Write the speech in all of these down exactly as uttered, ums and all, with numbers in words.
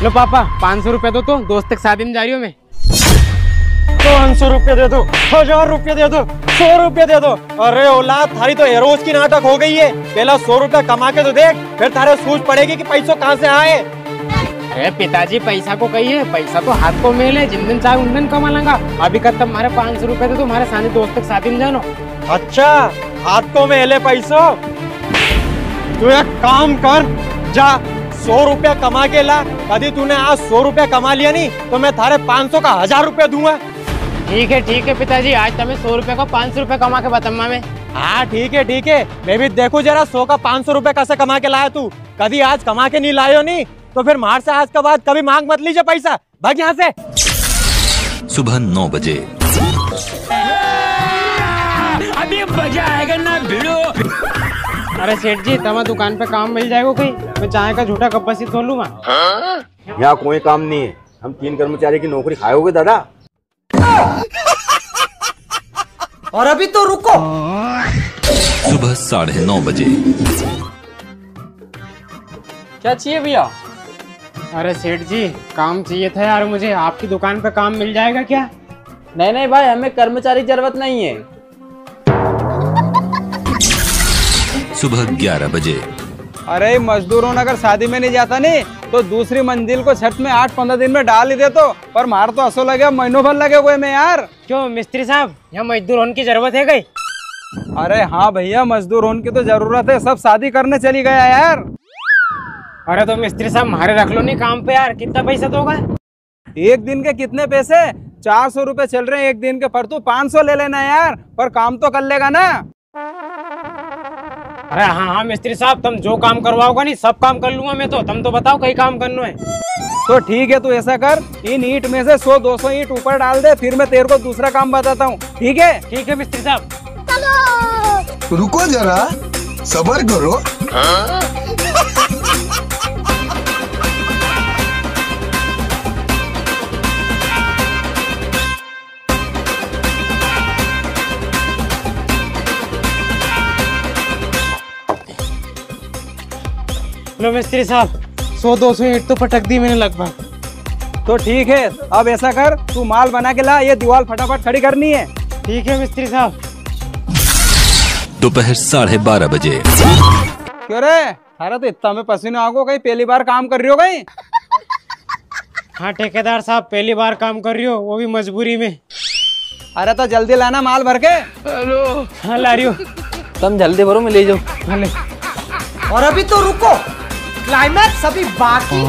लो पापा, पाँच सौ रुपया दो तो, दोस्त की शादी में जा रियो मैं। पाँच सौ रुपया दे दो, हजार रुपया दे दो, सौ रुपया दे दो। अरे औलाद, थारी तो हर रोज की नाटक हो गई है। पहला सौ रुपया कमा के तो देख, फिर थारे सूझ पड़ेगी कि पैसो कहाँ से आए। अरे पिताजी, पैसा को कई है, पैसा तो हाथ को मेल है, जिन दिन चाहे उन दिन कमा लांगा। अभी कद तम म्हारे पाँच सौ रुपया दे दो, म्हारे सानी दोस्त की शादी में जानो। अच्छा, हाथ को मेल है पैसो। तू एक काम कर, जा सौ रुपया कमा के ला। कदी तूने आज सौ रुपया कमा लिया नी, तो मैं थारे पाँच सौ का हजार रुपया दूंगा। ठीक है, ठीक है पिताजी, आज तमे सौ रुपया का पाँच सौ रुपया कमा के बताऊंगा मैं। हाँ, ठीक है, ठीक है, मैं भी देखूं जरा सौ का पाँच सौ रुपया कैसे कमा के लाया तू। कदी आज कमा के नी लायो नी, तो फिर म्हार से आज का बाद कभी मांग मत लीजे पैसा। भाग यहाँ से। सुबह नौ बजे। अभी मजा आएगा ना भिड़ो। अरे सेठ जी, तमा दुकान पे काम मिल जाएगो कई? मैं चाय का झूठा कप बसी धो लूंगा। यहाँ कोई काम नहीं है, हम तीन कर्मचारी की नौकरी खाओगे दादा। और अभी तो रुको। सुबह साढ़े नौ बजे। क्या चाहिए भैया? अरे सेठ जी, काम चाहिए था यार मुझे, आपकी दुकान पे काम मिल जाएगा क्या? नहीं नहीं भाई, हमें कर्मचारी की जरूरत नहीं है। सुबह ग्यारह बजे। अरे मजदूर होन अगर शादी में नहीं जाता नी, तो दूसरी मंजिल को छत में आठ पंद्रह दिन में डाल ही देतो, पर म्हारे तो असो लगे महीनों भर लगेगो इमें यार। क्यों मिस्त्री साहब, यहाँ मजदूर होन की जरूरत है कई? अरे हाँ भैया, मजदूर होन की तो जरूरत है, सब शादी करने चली गया यार। अरे तो मिस्त्री साहब, म्हारे रख लो नी काम पे यार, कितना पैसा दोगा? एक दिन के कितने पैसे? चार सौ रुपए चल रहे हैं एक दिन के, पर तू पाँच सौ ले लेना यार, पर काम तो कर लेगा ना? अरे हाँ हाँ मिस्त्री साहब, तम जो काम करवाओगा नी, सब काम कर लूंगा मैं तो। तम तो बताओ, कई काम करनो है? तो ठीक है, तू ऐसा कर, इन ईंट में से सौ दो सौ ईंट ऊपर डाल दे, फिर मैं तेरे को दूसरा काम बताता हूँ, ठीक है? ठीक है मिस्त्री साहब। रुको जरा, सबर करो। लो मिस्त्री साहब, सौ दो सौ ईंट तो पटक दी मैंने लगभग। तो ठीक है, अब ऐसा कर, तू माल बना के ला, ये दीवार फटाफट खड़ी करनी है। ठीक है मिस्त्री साहब। दोपहर साढ़े बारह बजे। क्यों रे, थारे तो इतना में पसीनो आगो, कई पहली बार काम कर रियो कई? हाँ ठेकेदार साहब, पहली बार काम कर रियो, वो भी मजबूरी में। अरे तो जल्दी लाना माल भर के। हेलो। हाँ ला रियो। तम जल्दी भरो, मैं ले जाऊँ। हाँ ले। और अभी तो रुको, climax अभी बाकी।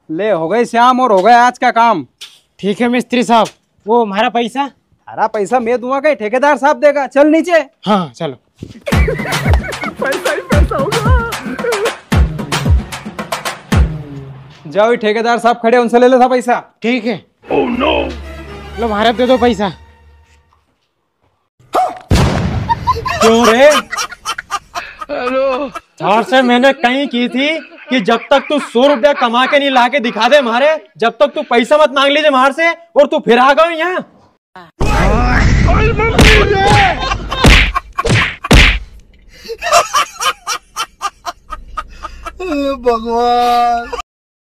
ले, हो गई शाम और हो गया आज का काम। ठीक है मिस्त्री साहब, वो हमारा पैसा? हमारा पैसा मैं दूंगा कई, ठेकेदार साहब देगा। चल नीचे। हाँ, चलो। पैसा ही पैसा होगा। जाओ, ये ठेकेदार साहब खड़े, उनसे ले लो था पैसा। ठीक है। Oh no! लो, हमारा दे दो पैसा। क्यों रे? हेलो। थार से मैंने कही की थी कि जब तक तू सौ रुपया कमा के नहीं ला के दिखा दे मारे, जब तक तू पैसा मत मांग लीजे मार से, और तू फिर आ गयो यहाँ। हे भगवान।